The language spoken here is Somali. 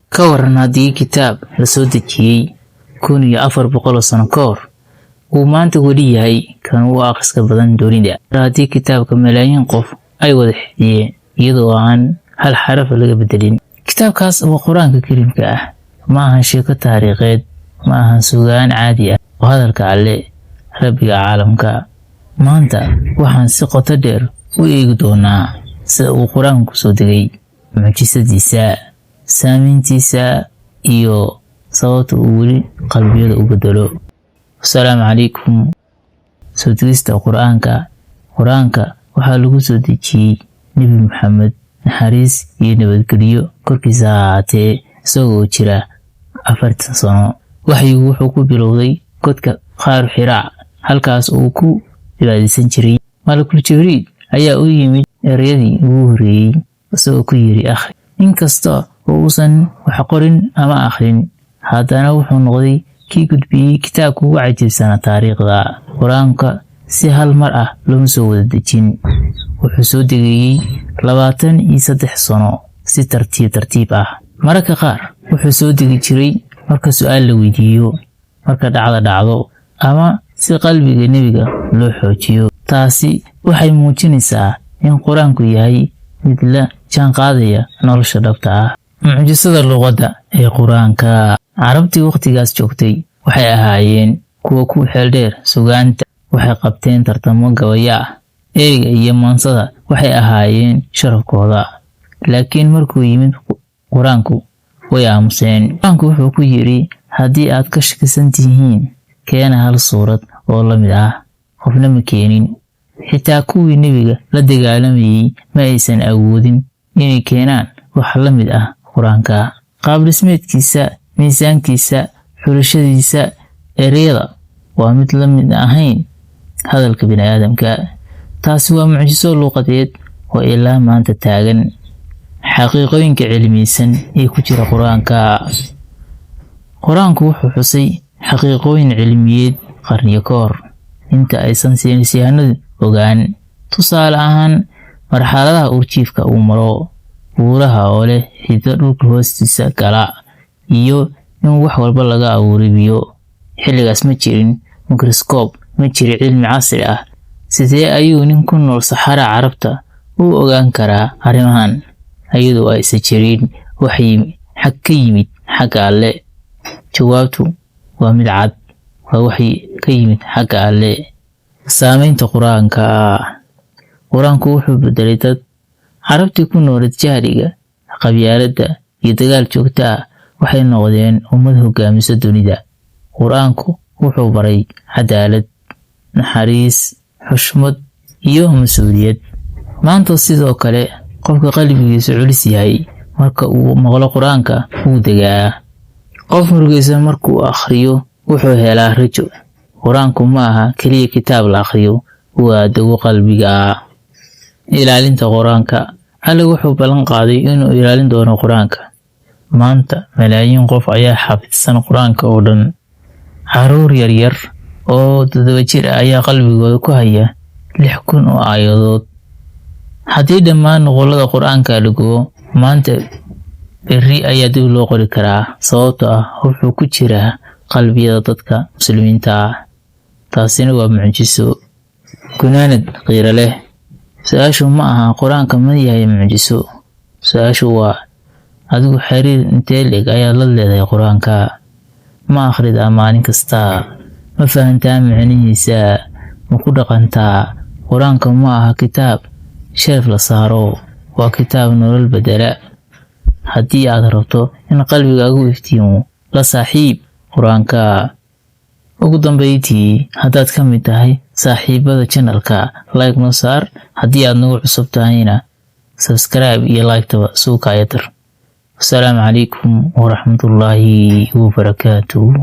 Ka waran haddii kitaab la soo dejiyey 1400 sano ka hor uu maanta weli yahay kan ugu akhriska badan dunida? Haddii kitaabka malaayiin qof ay wada xifdiyeen iyadoo aan hal xaraf laga bedelin. Kitaabkaas waa Qur-aanka Kariimka ah. Ma ahan sheeko taariikheed, ma ahan sugaan caadi ah, oo hadalka Alle, Rabbiga caalamka. Maanta waxaan si qoto dheer u eegi doonaa sida uu Qur-aanku soo degay, mucjisadiisa, saameyntiisa iyo sababta uu weli qalbiyada u bedelo. Asalaamu calaykum. Soo degista Qur-aanka. Qur-aanka waxaa lagu soo dejiyey Nebi Maxamed, naxariis iyo nabadgelyo korkiisa ha ahaatee, isagoo jira 40 sano. Waxyigu wuxuu ku bilowday godka Qaaru Xiraac, halkaas uu ku cibaadaysan jiray. Malakul Jibriil ayaa u yimid ereyadii ugu horreeyey, isagoo ku yiri: "Akhri." Inkasta oo uusan wax qorin ama akhrin, haddana wuxuu noqday kii gudbiyey kitaabka ugu cajiibsanaa taariikhda. Qur-aanka si hal mar ah looma soo wada dejin. Wuxuu soo degayey 23 sano si tartiib tartiib ah. Mararka qaar wuxuu soo degi jiray marka su-aal la weydiiyo, marka dhacdo dhacdo, ama si qalbiga nebiga loo xoojiyo. Taasi waxay muujinaysaa in Qur-aanku yahay mid la jaanqaadaya nolosha dhabta ah. Mucjisada luqadda ee Qur-aanka. Carabtii wakhtigaas joogtay waxay ahaayeen kuwa ku xeeldheer sugaanta. Waxay qabteen tartamo gabaya ah. Ereyga iyo maansada waxay ahaayeen sharafkooda. Laakiin markuu yimid Qur-aanku, way aamuseen. Qur-aanku wuxuu ku yidhi: "Haddii aad ka shakisan tihiin, keena hal suurad oo la mid ah." Qofna ma keenin. Xitaa kuwii nebiga la dagaalamayay ma aysan awoodin inay keenaan wax la mid ah Qur-aanka. Qaab dhismeedkiisa, miisaankiisa, xulashadiisa ereyada waa mid la mid ahayn hadalka bini'aadamka. Taasi waa mucjiso luuqadeed oo ilaa maanta taagan. Xaqiiqooyinka cilmiyeysan ee ku jira Qur-aanka. Qur-aanku wuxuu xusay xaqiiqooyin cilmiyeed qarniyo ka hor inta aysan saynisyahanadu ogaan. Tusaale ahaan, marxaladaha uurjiifka uu maro, buuraha oo leh xidido dhulka hoostiisa gala, iyo in wax walba laga abuuray biyo. Xilligaas ma jirin mikroskoob, ma jirin cilmi casri ah. Sidee ayuu nin ku nool saxara Carabta u ogaan karaa arrimahan iyadoo aysan jirin waxyi xag ka yimid xagga Alle? Jawaabtu waa mid cad: waa waxyi ka yimid xagga Alle. Saameynta Qur-aanka. Qur-aanku wuxuu bedelay dad. Carabtii ku nooleed jahliga, qabyaaladda iyo dagaal joogto ah waxay noqdeen ummad hogaamisa dunida. Qur-aanku wuxuu baray cadaalad, naxariis, xushmad iyo mas-uuliyad. Maanta sidoo kale, qofka qalbigiisu culus yahay marka uu maqlo Qur-aanka wuu degaa. Qof murugaysan markuu akhriyo wuxuu helaa rajo. Qur-aanku ma aha keliya kitaab la akhriyo, waa dawo qalbiga. Ilaalinta Qur-aanka. Alle wuxuu ballan qaaday inuu ilaalin doono Qur-aanka. Maanta malaayiin qof ayaa xafidsan Qur-aanka oo dhan. Caruur yaryar oo 7 jir ah ayaa qalbigooda ku haya 6000 oo aayadood. Haddii dhammaan nuqullada Qur-aanka la gubo maanta, berri ayaa dib loo qori karaa, sababtoo ah wuxuu ku jiraa qalbiyada dadka Muslimiinta ah. Taasina waa mucjiso. Gunaanad qiiro leh. Su-aashu ma aha "Qur-aanka ma yahay mucjiso?" Su-aashu waa: adigu xiriir intee le'eg ayaad la leedahay Qur-aanka? Ma akhridaa maalin kasta? Ma fahantaa micnihiisa? Ma ku dhaqantaa? Qur-aanka ma aha kitaab shelf la saaro, waa kitaab nolol bedela. Haddii aad rabto in qalbigaagu iftiimo, la saaxiib Qur-aanka. Ugu dambeyntii, haddaad ka mid tahay saaxiibada channelka, like noo saar. Haddii aad nagu cusub tahayna, subscribe iyo like-taba suuka ayatar. Wasalaamu calaykum waraxmatullaahi wabarakaatuh.